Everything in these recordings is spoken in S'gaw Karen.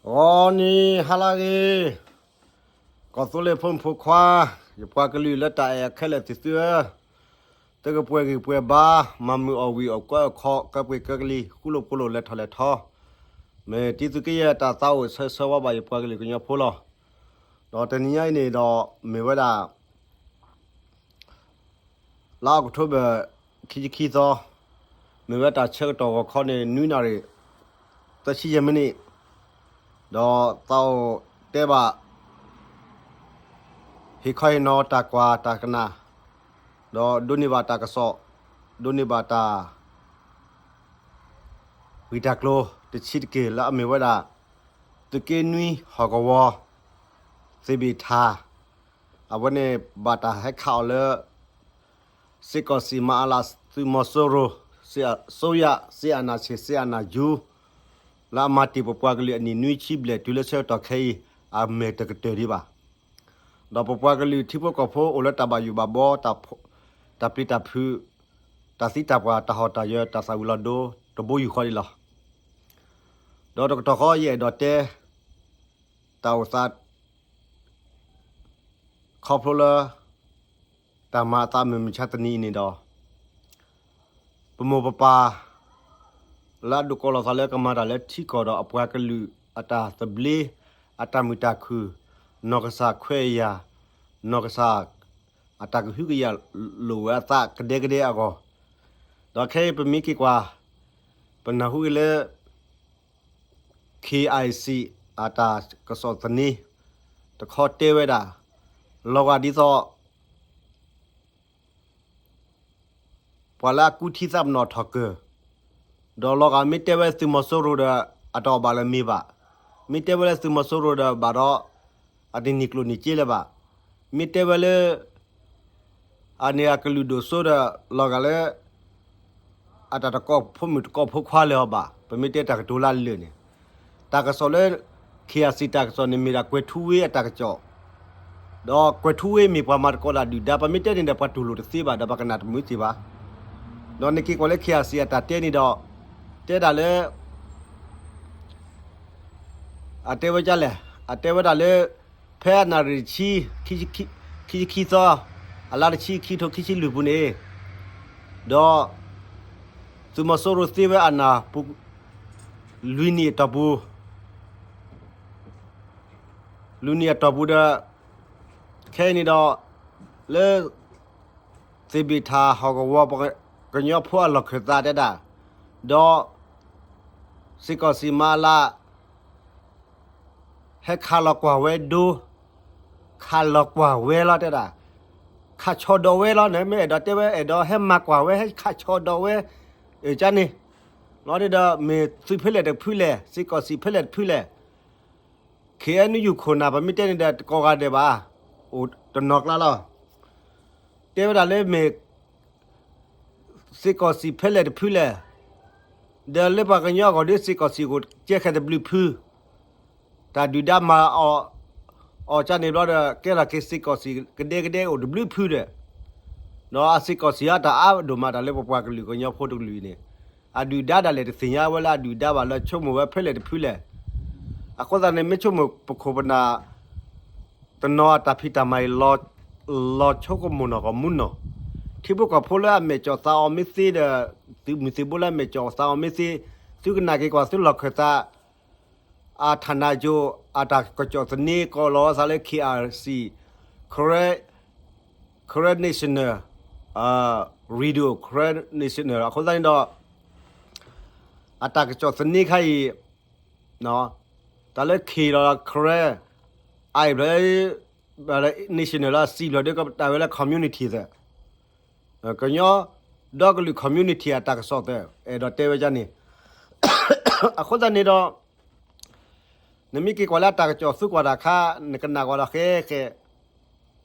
ဂီၤနံၤဟါလၢအဂ့ၤ, ကီၢ်သူလ့ၤဖိမုၣ်ဖိခွါ, ယပှၤကလုာ်လၢတၢ်အဲၣ်အခဲလၢာ်သ့ၣ်သုဧၢ, တကပှဲၤဂံၢ်ပှဲၤဘါ, မၤမုာ်အီၣ်ဝံၣ်အီၣ်ကွဲအီၣ်ခီ, ကပှ့ၤကကလံၤ, ဃူလိာ်ဖိးလိာ်လဲၤထီၣ်လဲၤထီ, မ့ၢ်တံၤသုးက့ယဲၢ်တၢ်သးအိၣ်ဆၢဂ့ၤဆၢဝါဘၣ်ယပှၤကလုာ်ကညီဖိလီၤ. ဒီးတနံၤညါအံၤန့ၣ်ဒီး မ့ၢ်ဝဲဒၣ် လါအီးကထိဘၢၣ် ခံဆံခံသီ, မ့ၢ်ဝဲတၢ်ဆၢကတီၢ်ဂီၤခီန့ၣ် နွံနၣ်ရံၣ် သၢဆံယဲၢ်မံးနံး, ဒီးသးအိၣ်တဲဘၣ် ဟ့ၣ်ခီဟ့ၣ်နီၤတၢ်ကွၢ်တၢ်ကနၣ်, ဒီးဒိးန့ၢ်ဘၣ်တၢ်ကစီၣ်, ဒိးန့ၢ်ဘၣ်တၢ် ဂံၢ်တၢ်ကျိၤတဆံးတက့ၢ်လၢအမ့ၢ်ဝဲဒၣ် သုးက့နွံဟီၣ်ကဝီၤ သ့ၣ်ဘ့ၣ်ထၣ်, အဝဲန့ၣ်ဘၣ်တၢ်ဟဲခးအီၤလၢ စ့ၢ်ကီးစံၣ်မၤအလးသုးမီၤစိရိၤ စ့အစိုးရ စ့အနၢ်ဆ့ၣ် စ့အနၢ်ယူၤ လၢအမၤတ့ၢ်ပပှၤကလုာ်အနံၣ်နွံဆံဘျဲၣ်တုၤလၢဆၢကတီၢ်ခဲအံၤ အမဲာ်တကတၢၢ်ဒံးဘၣ်. ဒီးပပှၤကလုာ်ထံဖိကီၢ်ဖိအိၣ်လၢတၢ်ဘၣ်ယိၣ်ဘၣ်ဘီ တၢ်ပျံၤတၢ်ဖုး, တၢ်သံတၢ်ပှၢ် တၢ်ဟီၣ်တၢ်ယၢၤ တၢ်သၣ်ဝံၤလီၤဒိ တဘိယူၢ်ဃီဒံးလီၤ. ဒီးတကတီၢ်ဃီယအဲၣ်ဒိးတဲ တၢ်အိၣ်သး ခီဖျိလၢ တၢ်မၤအသးမုၢ်မဆါတနံၤအံၤန့ၣ်ဒီး ပမိၢ်ပပၢ် လၢအဒိးကိးလီၤသးလၢကမၤတၢ်လၢထံကီၢ်ဒီးအပှၤကလုာ်အတၢ်သဘျ့ အတၢ်မုာ်တၢ်ခုၣ် နီၢ်ကစၢ်ခွဲးယာ် နီၢ်ကစၢ် အတၢ်ကဟုကယာ်လိာ်ဝဲအသးကဒဲကဒဲအဂီၢ်, ဒီးခဲအံၤပမ့ၢ်က့ၤကွၢ် ပနၢ်ဟူက့ၤလၢ KIC အတၢ်ကစီၣ်သန့ တခီတဲဝဲဒၣ် လီၤဂာ်ဒ်သိး ပှၤလၢအကူထံသးပနီၣ်ထီၣ်ကၢၢ်, ဒီးလီၤဂာ်မ့ၢ်တဲဝဲသုးမီၤစိရိၤဒီး အတအီၣ်ဘၣ်လၢၤမ့ၢ်ဘၣ်, မ့ၢ်တဲဝဲလၢသုးမီၤစိရိၤဒီးဘၣ်ဒီး အတနံၤကျိၣ်နံၤစ့လၢၤဘၣ်, မ့ၢ်တဲဝဲလၢ အန့ၣ်အကလုာ်ဒိၣ်စိဒီး လီၤဂာ်လၢ အတၢ်တကိးဖိမုၣ်တကိးဖိခွါလၢၤအီၤဘၣ်, ပမ့ၢ်တဲတၢ်ကတိၤလၢအလၢာ်န့ၣ်, တၢ်ကစီၣ်လၢ KIC တၢ်ကစီၣ်န့ၣ်မ့ၢ်ဒၣ်ကွဲၤထူဝ့အတၢ်ကစီၣ်, ဒီးကွဲၤထူဝ့မ့ၢ်ပှၤမၤသကိးတၢ်ဒုၣ်ဒါ ပမ့ၢ်တဲန့ၣ်ဒီးပှၤတူၢ်လိာ်တသ့ဘၣ် ဒီးပှၤကနၣ်တမုာ်သ့ဘၣ်, ဒီးနက့ၤကွၢ်လၢ KIC အတၢ်တဲန့ၣ်ဒီး တဲဒၣ်လၢ အတဲဝဲဒ်လဲၣ်, အတဲဝဲဒၣ်လၢ ဖဲအနၣ်ရံၣ်တဆံ ခံဆံခံသီ အလါတဆံ ခံထိခံဆံလွံၢ်ပူၤန့ၣ်, ဒီး သုးမီၤစိရိၤသ့ဝဲအနၢ်ပူၤ လွံၢ်နံၣ်အတီၢ်ပူၤ, လွံၢ်နံၣ်အတီၢ်ပူၤဒီး ခဲအံၤန့ၣ်ဒီး လၢ သ့ၣ်ဘ့ၣ်ထၣ်ဟီၣ်ကဝီၤ ပကညီဖိအလီၢ်ခၢၣ်သးတဲဒၣ်, ဒီး စ့ၢ်ကီးစံၣ်မၤအလး ဟဲခးလီၤကွၢ်ဝဲဒိ, ခးလီၤကွၢ်ဝဲလီၤတဲဒၣ်, ခးဆီၣ်ဒီးဝဲလီၤန့ၣ် မ့ၢ်အဲၣ်ဒိးတဲဝဲ အဲၣ်ဒိးဟဲမၤကွၢ်ဝဲ ဟဲခးဆီၣ်ဒီးဝဲ, အကန့ၣ်, လီၤန့ၣ်ဒီး မ့ၢ်သုးဖဲလဲၣ်တဖုလဲၣ်, စ့ၢ်ကီးစံၣ်ဖဲလဲၣ်တဖုလဲၣ်, ခ့ၣ်အဲၣ်ယူၣ်ခိၣ်နၢ် ပမ့ၢ်တဲန့ၣ်ဒီးတကိးဂၤဒဲးဘၣ်, အိၣ်တနီၤကျါလီၤ, တဲဝဲဒၣ်လၢမ့ၢ် စ့ၢ်ကီးစံၣ်ဖဲလဲၣ်တဖုလဲၣ်, ဒီးလၢပှၤကညီအဂီၢ်ဒီး စ့ၢ်ကီးစံၣ်အိၣ်ကဲခဲတဘျုးဖု, တၢ်ဒုၣ်ဒါမၤအီၤ အီၤကန့ၣ်ဘျီဒီး ကဲထီၣ်က့ၤစ့ၢ်ကီးစံၣ်ကဒဲကဒဲအိၣ်တဘျုးဖုဒီး, ဒီးအစ့ၢ်ကီးစံၣ်အတၢ်အါဒိၣ်မးတၢ်လၢပပှၤကလုာ်ကညီဖိတကလုာ်အံၤန့ၣ်, အဒုၣ်ဒါဒၣ်လဲာ်တသ့ၣ်ညါဝဲလၢအဒုၣ်ဒါဘၣ်လၢဆိကမိၣ်ဝဲဖဲလဲၣ်တဖုလဲၣ်, အဃိသတးန့ၣ် မ့ၢ်ဆိကမိၣ်ပခိၣ်ပနၢ် တနီၤအတၢ်ဖံးတၢ်မၤအံၤ လီၤဆိကမိၣ်နီၢ်ဂီၢ်မူနီၢ်, ထံဖိကီၢ်ဖိလၢအမဲာ်ကၠီၣ်သးအီၤမ့ၢ်သ့ဒီး သုးမုၢ်သံၣ်ဘိလၢအမဲာ်ကၠီၣ်သးအီၤမ့ၢ်သ့, သုကနၣ်က့ၤကွၢ်သုလီၢ်ခၢၣ်သး အထနၢၣ်ကၠိ အတၢ်ကစီၣ်သန့ကိးလီၤအသးလၢ KRC, Karen, Karen National Radio, Karen National အဃိသတးန့ၣ်ဒီး အတၢ်ကစီၣ်သန့ခါအံၤ တၢ်လၢ K ဒီး Karen, I ဘျီ National လီၤ C ဘျီဒီးကတၢ်ဝဲလၢ community သ့ၣ်, ကညီဒီကလုာ် community အတၢ်ကစီၣ်သ့ၣ် အဲၣ်ဒိးတဲဝဲဒ်န့ၣ်, အဃိသတးန့ၣ်ဒီး နမ့ၢ်က့ၤကွၢ်လၢအတၢ်ကစီၣ်သ့ကွၢ်တၢ်ခါ နကနၣ်ကွၢ်ဒီးဃဲဃဲ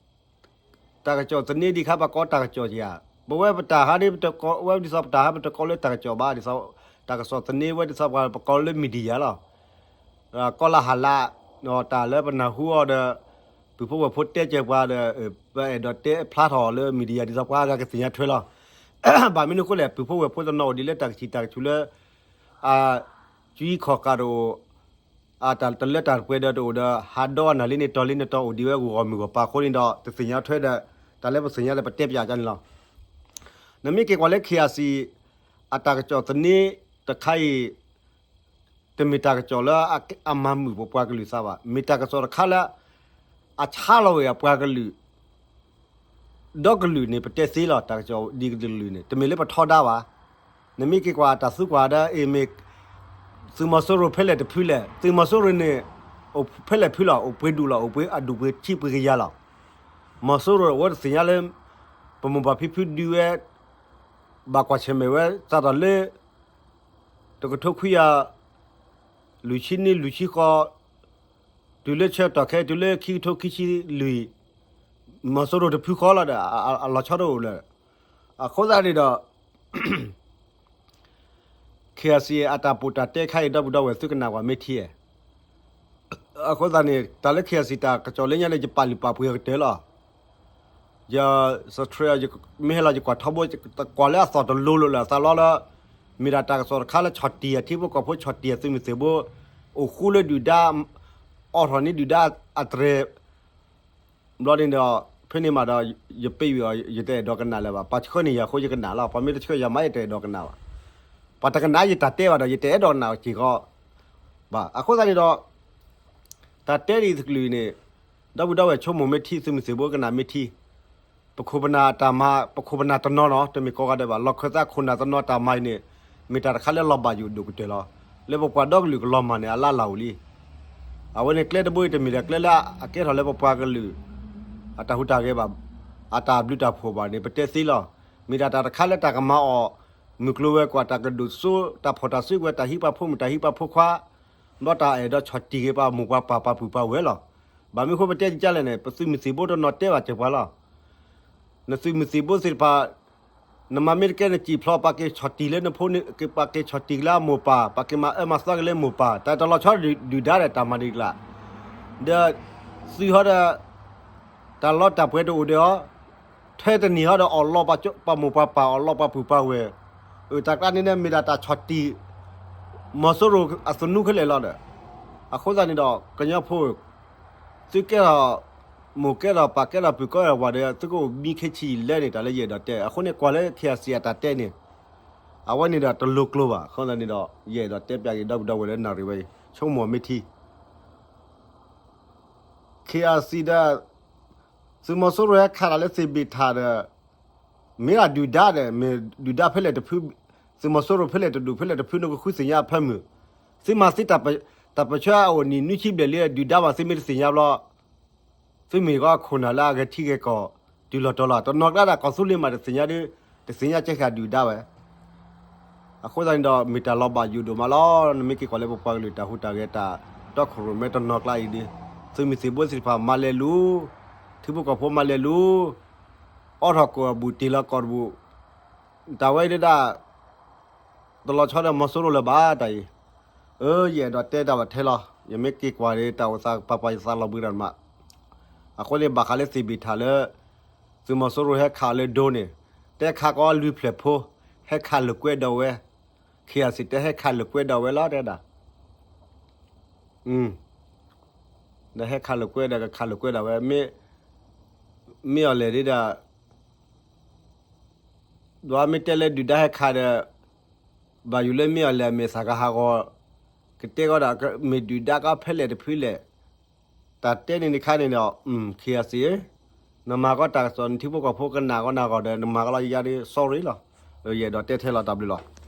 တၢ်ကစီၣ်သန့ဒံးခါ ပကိးတၢ်ကစီၣ်ဧါ, ပဝဲပတၢ်ဟါန့ၣ် ပတကိးဝဲဒ်သိးပတၢ်ဟါ ပတကိးလၢတၢ်ကစီၣ်ဘၣ်, ဒ်သိးတၢ်ကစီၣ်သန့ဝဲဒ်သိးပှၤပကိးလၢ media လီၤ, ကီလၢဟးလး, တၢ်လၢပနၢ်ဟူအီၤဒီး ပုၢ်ဖိဝဲၢ်ဖိတဲကဲပှၤဒီး ပအဲၣ်ဒိးတဲဖျါထီၣ်လၢ media ဒ်သိးပှၤဂၤကသ့ၣ်ညါထွဲလီၤ, ဘၣ်မနုၤအဃိလဲၣ် ပုၢ်ဖိဝဲၢ်ဖိတနီၤအိၣ်ဒ်လၢတၢ်ကဆံၣ်တၢ်ကဆူၣ်လၢ အ ကၠံခီၣ်ကးတအိၣ်, တၢ်လၢတၢ်ပှဲၤဒီးတအိၣ်ဒီး ဟးဒီးနၤလံန့ၣ်တီၤလံန့ၣ်တီၤအိၣ်ဒံးဝဲဂီၢ်မုၢ်ဂီၢ်ပၤအဃိန့ၣ်ဒီး တသ့ၣ်ညါထွဲဒီး တၢ်လၢပသ့ၣ်ညါလၢပတဲပၠးကန့ၣ်လီၤ. နမ့ၢ်က့ၤကွၢ်လၢ KIC အတၢ်ကစီၣ်သန့တခါအံၤ တမ့ၢ်တၢ်ကစီၣ်လၢအမၤမုာ်ပပှၤကလုာ်သးဘၣ်. မ့ၢ်တၢ်ကစီၣ်တခါလၢ အဆါလီၤဝဲအပှၤကလုာ် ဒီကလုာ်န့ၣ် ပတဲသ့လီၤ. တၢ်ကစီၣ်ဒ်ကလုာ်န့ၣ် တမ့ၢ်လၢပထီဒါဘၣ်. နမ့ၢ်က့ၤကွၢ်တၢ်သူကွၢ်ဒီး အ့ၣ်မ့ၢ် သုးမီၤစိရိၤဖဲလဲၣ်တဖုလဲၣ်. သုးမီၤစိရိၤန့ၣ် အိၣ်ဖဲလဲၣ်ဖုလီၤ. အိၣ်ပှဲၤဒူၣ်လီၤ. အိၣ်ပှဲၤအဒူၣ်ပှဲၤထံပှဲၤကယၤလီၤ. မီၤစိရိၤအဝဲတသ့ၣ်ညါလၢ ပမိၢ်ပၢ်ဖံဖုဒုးဝဲ ဘၣ်ကွၢ်ဆၢၣ်မဲာ်ဝဲ စးထီၣ်လၢ တကထိခွံကယၤ လွံၢ်ဆံနွံ လွံၢ်ဆံဃိး တုၤလၢဆၢကတီၢ်ခဲအံၤ တုၤလၢခံကထိခံဆံလွံၢ် မီၤစိရိၤတဖုဃီလီၤဒီး အလီၤဆီတအိၣ်လၢၤ. အဃိသတးန့ၣ်ဒီး KIC အတၢ်ပီးတၢ်တဲခါအံၤ ဒီပုၢ်ဒီဝဲၢ်သုကနၣ်ကွၢ်မ့ၢ်ထံ. အဃိသတးန့ၣ် တၢ်လၢ KIC တၢ်ကစီၣ်လၢညါန့ၣ် ယပာ်လုၢ်ပာ်ပှ့ၤအကတၢၢ်လီၤ. ယ subscribe မ့ၢ်ဟဲလီၤယကွၢ်ထီဘိ ကွၢ်လၢအသီၣ်တလိၤလိၤလၢအသးလီလၢ မ့ၢ်ဒၣ်တၢ်ကစီၣ်တခါလၢဆီၣ်တံၢ်အထံဖိကီၢ်ဖိ ဆီၣ်တံၢ်အသုးမုၢ်သံၣ်ဘိ အိၣ်ဃူလၢဒုၣ်ဒါ အိးထီၣ်န့ၢ်ဒုၣ်ဒါအတြဲၤ ဘျီန့ၣ်ဒီး ဖဲန့ၣ်မးဒီး ယပ့ၢ်ဝံၤအီၤ ယတအဲၣ်ဒိးကနၣ်လၢၤဘၣ်. ပှၤဆှၢန့ၢ်ယၤအဃိယကနၣ်လီၤ. ပှၤမ့ၢ်တဆှၢယၤမး ယတအဲၣ်ဒိးကနၣ်ဘၣ်. ပှၤတကနၣ်ယတၢ်တဲဘၣ်ဒီး ယတအဲၣ်ဒိးကနၣ်စ့ၢ်ကီးဘၣ်. အဃိသတးန့ၣ်ဒီး တၢ်တဲဒ်အံၤတကလုာ်အံၤန့ၣ် ဒီပုၢ်ဒီဝဲၢ်ဆိကမိၣ်မ့ၢ်ထံ သုးမုၢ်သံၣ်ဘိကနၣ်မ့ၢ်ထံ ပခိၣ်ပနၢ်တၢ်မၤ ပခိၣ်ပနၢ်တနီၤနီၤ တမ့ၢ်ကိးဂၤဒဲးဘၣ် လီၢ်ခၢၣ်သးခိၣ်နၢ်တနီၤတၢ်မၤအံၤန့ၣ် မ့ၢ်တၢ်တခါလၢလီၤဘၣ်ယိၣ်ဒိၣ်ကတၢၢ်လီၤ. လၢပပှၤဒီကလုာ်ကလီၤမၢ်န့ၣ် အလၢ်လၢ်အိၣ်လံ. အဝဲန့ၣ်ကျဲတဘိအံၤတမ့ၢ်ဒီးကျဲလၢအကဲထီၣ်လၢပပှၤကလုာ် အတၢ်ဟူးတၢ်ဂဲၤဘၣ် အတၢ်ဘျုးတၢ်ဖှိၣ်ဘၣ်န့ၣ် ပတဲသ့လီၤ. မ့ၢ်ဒၣ်တၢ်တခါလၢတၢ်ကမၤအီၤ မုၢ်ကျိၤဝဲၤကွာ် တၢ်ကဒိၣ်စိ တၢ်ဖီၣ်တၢ်စုကဝဲၤ တၢ်ဟံးပှၤဖိမုၣ် တၢ်ဟံးပှၤဖိခွါ ဘျီတၢ်အဲၣ်ဒိးဆီၣ်တံၢ်က့ၤပှၤမိၢ်ပှၤပၢ်ပှၤပုၢ်ပှၤဝဲၢ်လီၤ. ဘၣ်မနုၤအဃိပတဲဒ်လဲၣ်န့ၣ် ပသုးမုၢ်သံၣ်ဘိတနီၤတဲဘၣ်စၢၤပှၤလီၤ. နသုးမုၢ်သံၣ်ဘိသ့ၣ်တဖၣ် နမၤမ့ၢ်တကဲနစံၣ်ဖျိး ပှၤက့ၤဆီၣ်တံၢ်လၢနဖိန့ၣ် ပှၤက့ၤဆီၣ်တံၢ်က့ၤလၢအမိၢ်ပၢ် ပှၤက့ၤမၤအၢမၤသီက့ၤလၢမိၢ်ပၢ် တၢ်တလီၤဆီဒုၣ်ဒါဒီးတၢ်မၤဒ်ကျါ ဒီးသုဟီဒီး တၢ်လီတၢ်ပှဲၤတအိၣ်ဒီးအီၤ ထဲတနံၤဟီဒီးအီၣ်လီၤပှၤမိၢ်ပှၤပၢ် အီၣ်လီၤပှၤပုၢ်ပှၤဝဲၢ်, အတၢ်ကျါန့ၣ်မ့ၢ်ဒၣ်တၢ်ဆီၣ်တံၢ် မီၤစိရိၤအသနူခဲလၢာ်လီၤဒီး, အဃိသတးန့ၣ်ဒီး ကညီဖိ သုကဲထီၣ်မိၢ်ကဲထီၣ်ပၢ်ကဲထီၣ်ပုၢ်ကဲထီၣ်ဝဲၢ်ဒီး သုကအိၣ်မံခ့ဆံးလဲၣ်န့ၣ် တၢ်လၢယအဲၣ်ဒိးတဲ အဃိန့ၣ် ကွၢ်လၢ KIC အတၢ်တဲန့ၣ် အဝဲန့ၣ်ဒီးတလိၤကျိၤဘၣ်. အဃိသတးန့ၣ်ဒီး ယအဲၣ်ဒိးတဲပျးက့ၤဒီပုၢ်ဒီဝဲၢ်လၢနၣ်ရံၣ်ဝဲအံၤ ဆိကမိၣ်မ့ၢ်ထံ KIC ဒီး သုးမီၤစိရိၤဟဲခးတၢ်လၢသ့ၣ်ဘ့ၣ်ထၣ်ဒီး မ့ၢ်ဒၣ်ဒုၣ်ဒါဒီး မ့ၢ်ဒုၣ်ဒါဖဲလဲၣ်တဖု, သုးမီၤစိရိၤဖဲလဲၣ်တဒူၣ်ဖဲလဲၣ်တဖု နကဃုသ့ၣ်ညါအဖၢမုၢ်, သုမၤသ့ တၢ်ပၢဆှၢအအိၣ်နံၣ်နွံဆံဘျဲၣ်လံ ဒုၣ်ဒါဘၣ်သုမ့ၢ်တသ့ၣ်ညါဘျီ သုမ့ၢ်ကီခိၣ်နၢ်လၢအဂဲၤထံဂဲၤကီၢ် တုၤလီၤတီၤလီၤ တနီၤကျါဒၣ်ကီၢ်သူလ့ၤမးတသ့ၣ်ညါဒီး တသ့ၣ်ညါကဲဃာ်ဒုၣ်ဒါဝဲ အဃိသတးန့ၣ်ဒီး မ့ၢ်တၢ်လီၤဘၣ်ယိၣ်ဒိၣ်မးလီၤ. နမ့ၢ်က့ၤကွၢ်လၢပပှၤကလုာ်တၢ်ဟူးတၢ်ဂဲၤတၢ်တီခိၣ်ရိၣ်မဲတနီၤကျါအံၤဒီး သုးမုၢ်သံၣ်ဘိသ့ၣ်တဖၣ်မၤလဲၤလူၤ, ထံဖိကီၢ်ဖိမၤလဲၤလူၤ, အိးထီၣ်ကိၣ်အဘူၣ်တ့ၢ်လီၤကီၢ်တဘူၣ်, တၢ်ဝဲဒၣ် တလီၤဆီဒီးမီၤစိရိၤလၢၤဘၣ်တၢ်အံၤ, အၢ ယအဲၣ်ဒိးတဲတၢ်ဘၣ်ထဲလီၤ. ယမ့ၢ်က့ၤကွၢ်ဒီး တၢ်အိၣ်သးပာ်ပှၤယသးလီၤဘှံးတၢ်မး, အဃိန့ၣ် ဘၣ်ဃးလၢသ့ၣ်ဘ့ၣ်ထၣ်လၢ သုးမီၤစိရိၤဟဲခးလၢဒိန့ၣ်, တဲခးကီးလွံၢ်ဖျၢၣ်ဖိ, ဟဲခးလိာ်ကွဲဒီးဝဲ, ခံဂၤစံးတဲဟဲခးလိာ်ကွဲဒီးဝဲလီၤ တဲဒၣ်, ဒီးဟဲခးလိာ်ကွဲဒီးကခးလိာ်ကွဲဒီးဝဲ, မ့ၢ်အီၤလဲၣ်ဒ်ဒီး ဒ်မ့ၢ်တဲလၢဒုၣ်ဒါဟဲခးဒီး ဘၣ်ယိၣ်လၢမ့ၢ်အီၤလဲၣ်အမဲာ်သၣ်ကဟးဂီၤ, ကတဲကီးဒီး မ့ၢ်ဒုၣ်ဒါကီးဖဲလဲၣ်တဖုလဲၣ်, တၢ်တဲန့ၣ်တခါန့ၣ်ဒီး ခံဂၤစံး, နမၤကီးတၢ်ကစီၣ် နထံဖိကီၢ်ဖိကနၣ်ကီးနၤဂီၢ်ဒီး နမၤကီးလီၤယၤဒီး sorry လီၤ. ယအဲၣ်ဒိးတဲထဲလီၤတၢ်ဘျုးလီၤ.